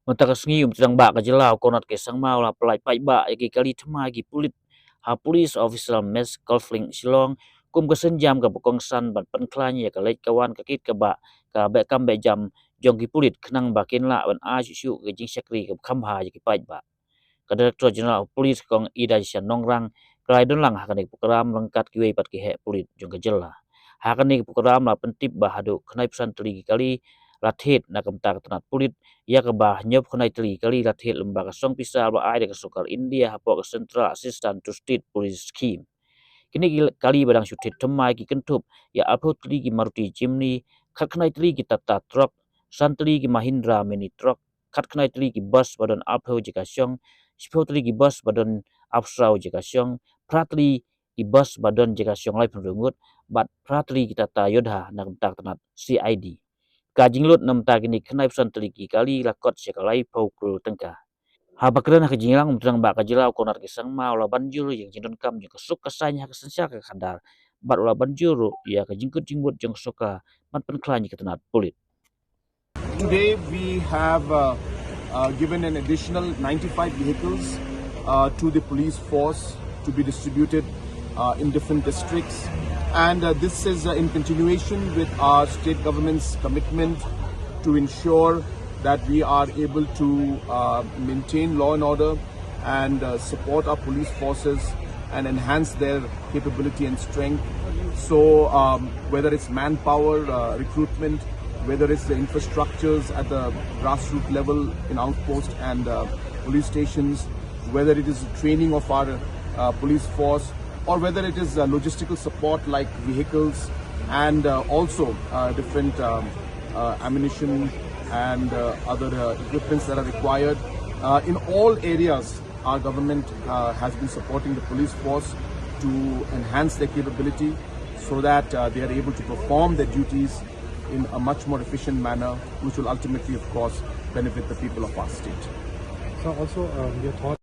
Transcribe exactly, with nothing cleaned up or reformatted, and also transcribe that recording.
Mynta ka sngi u Tnangbah ka jylla u Conrad K Sangma u la pynlait paidbah ïa ki kali thymmai ki pulit ha Police Officer Mess Golf Link Shillong, kum ka sienjam kaba kongsan ban pynkhlaiñ ïa ka leit ka wan ka kit kaba ka beh kam beh jam jong ki pulit khnang ba kin lah ban ai shuh shuh ka jingshakri kaba kham bha ïa ki paidbah. Ka Director General of Police Kong Idai Shan Nongrang ka la ïadon lang ha kane ka program ryngkat kiwei pat ki heh pulit jong ka jylla. Ha kane ka program la pyntip ba haduh khyndai phew san tylli ki kali la thied na ka bynta ka tnat pulit, ïa kaba hynñiew phew khyndai tylli ki kali la thied lyngba ka song pisa ba ai da ka sorkar India hapoh ka Central Assistance to State Police Scheme. Kine ki kali ba dang shu thied thymmai ki kynthup ïa arphew tylli ki Maruti Jimny, khatkhyndai tylli ki Tata truck, san tylli ki Mahindra mini truck, khatkhyndai tylli ki bus ba don arphew jaka shong, shiphew tylli ki bus ba don arphew saw jaka shong, phra tylli ki bus ba don jaka shong laiphew hynriew ngut, bad phra tylli ki Tata Yodha na ka bynta ka tnat C I D. Ka jinglut na ka bynta kine khyndai phew san tylli ki kali la kot sha ka laiphew klur tyngka. Haba kren ha ka jingïalang u Tnangbah ka jylla u Conrad K Sangma u la ban jur ïa ka jingdonkam jong ka suk ka saiñ ha ka synshar ka khadar, bad u la ban jur ruh ïa ka jingkut jingmut jong ka sorkar ban pynkhlaiñ ïa ka tnat pulit. Today we have uh, uh, given an additional ninety-five vehicles uh, to the police force to be distributed uh, in different districts. And uh, this is uh, in continuation with our state government's commitment to ensure that we are able to uh, maintain law and order and uh, support our police forces and enhance their capability and strength. So, um, whether it's manpower, uh, recruitment, whether it's the infrastructures at the grassroots level in outpost and uh, police stations, whether it is the training of our uh, police force, or whether it is uh, logistical support like vehicles and uh, also uh, different um, uh, ammunition and uh, other uh, equipments that are required. Uh, in all areas, our government uh, has been supporting the police force to enhance their capability so that uh, they are able to perform their duties in a much more efficient manner, which will ultimately, of course, benefit the people of our state. So also, um, your thoughts